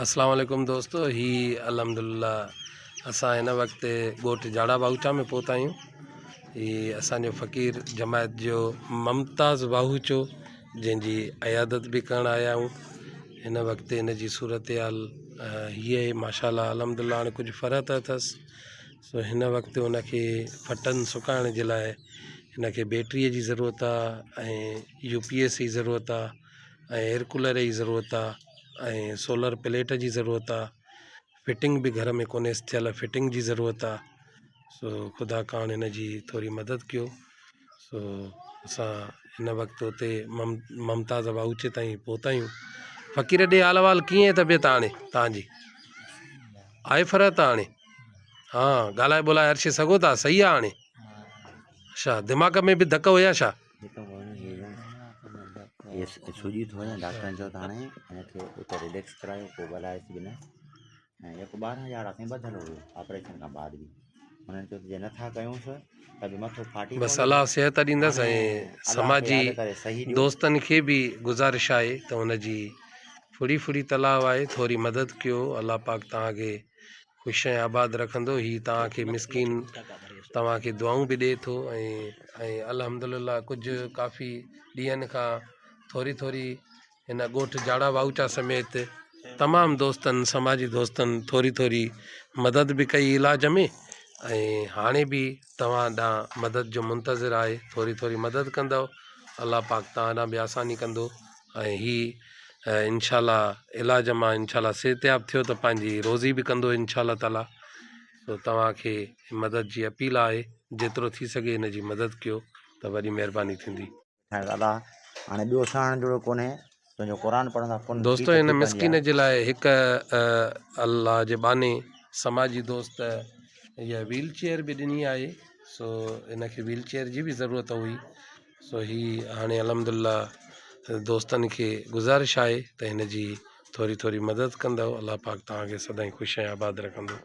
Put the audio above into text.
اسلام عليڪم دوستو هي الحمدلله اسان هن وقت ڳوٺ جاڙا باهوچا ۾ پهتا آهيون هي اسانجو فقير جماعت جو ممتاز باهوچو جنهن جي عيادت به ڪرڻ آيا آهيون هن وقت هن جي صورتحال هي آهي ماشاء الله الحمدلله هاڻي ڪجهه فرحت اٿس سو هن وقت هن کي ڦٽن سڪائڻ جي لاء هن کي بيٽريء جي ضرورت آهي ۽ يو پي ايس جي ضرورت آهي ۽ ايئر ڪولر جي ضرورت آ ۽ سولر پليٽ جي ضرورت آ فٽنگ به گهر ۾ ڪونهيس ٿيل فٽنگ جي ضرورت آ سو خدا ڪاڻ هن جي ٿوري مدد ڪيو سو اسان هن وقت اتي ممتاز باغچي تائين پهتا آهيون فقير ڏي حال احوال ڪيئن طبيعت هاڻي تان جي آهي فرحت هاڻي ها ڳالهائي ٻولائي هر شي سگهو ٿا صحيح آ هاڻي اڇا دماغ ۾ به ڌڪ هيا ڇا سڄي ٿو وڃي ڊاڪٽرن چيو ته هاڻي هن کي اتي رليڪس ڪرايو پوء ڳالهائيس به نه ۽ يڪو 12 يارا تائين ٻڌل هيو آپريشن کان بعد به هنن چيو ته جي نٿا ڪيونس ته به مٿو ڦاٽي بس الله صحت ڏيندس ۽ سماجي دوستن کي به گذارش آهي ته ان جي ڦڙي ڦڙي تلاء آهي ٿوري مدد ڪيو الله پاڪ توهان کي خوش ۽ آباد رکندو هي توهان کي مسڪين توهان کي دعائون به ڏئي ٿو ۽ ۽ الحمدلله ڪجهه ڪافي ڏينهن کان ٿوري ٿوري هن ڳوٺ جاڙا واهوچا سميت تمام دوستن سماجي دوستن ٿوري ٿوري مدد به ڪئي علاج ۾ ۽ هاڻي به توهان ڏانهن مدد جو منتظر آهي ٿوري ٿوري مدد ڪندو الله پاڪ توهان ڏانهن به آساني ڪندو ۽ هي انشاء الله علاج مان انشاء الله صحتياب ٿيو ته پنهنجي روزي به ڪندو انشاء الله تعالي سو توهان کي مدد جي اپيل آهي جيترو ٿي سگهي هن جي مدد ڪيو ته وڏي مهرباني ٿيندي. سائين ادا هاڻي ٻيو سهڻ جهڙو ڪونهي تنهنجو قرآن پڙهندا ڪن دوستو هن مسڪين جي لاء هڪ الله جي ٻانهي سماجي دوست هيء ويل چيئر به ڏني آهي سو هن کي ويل چيئر جي به ضرورت هئي سو هي هاڻي الحمد لله دوستن کي گذارش آهي ته هن جي ٿوري ٿوري مدد ڪندؤ الله پاڪ توهان کي سدائين خوش ۽ آباد رکندو.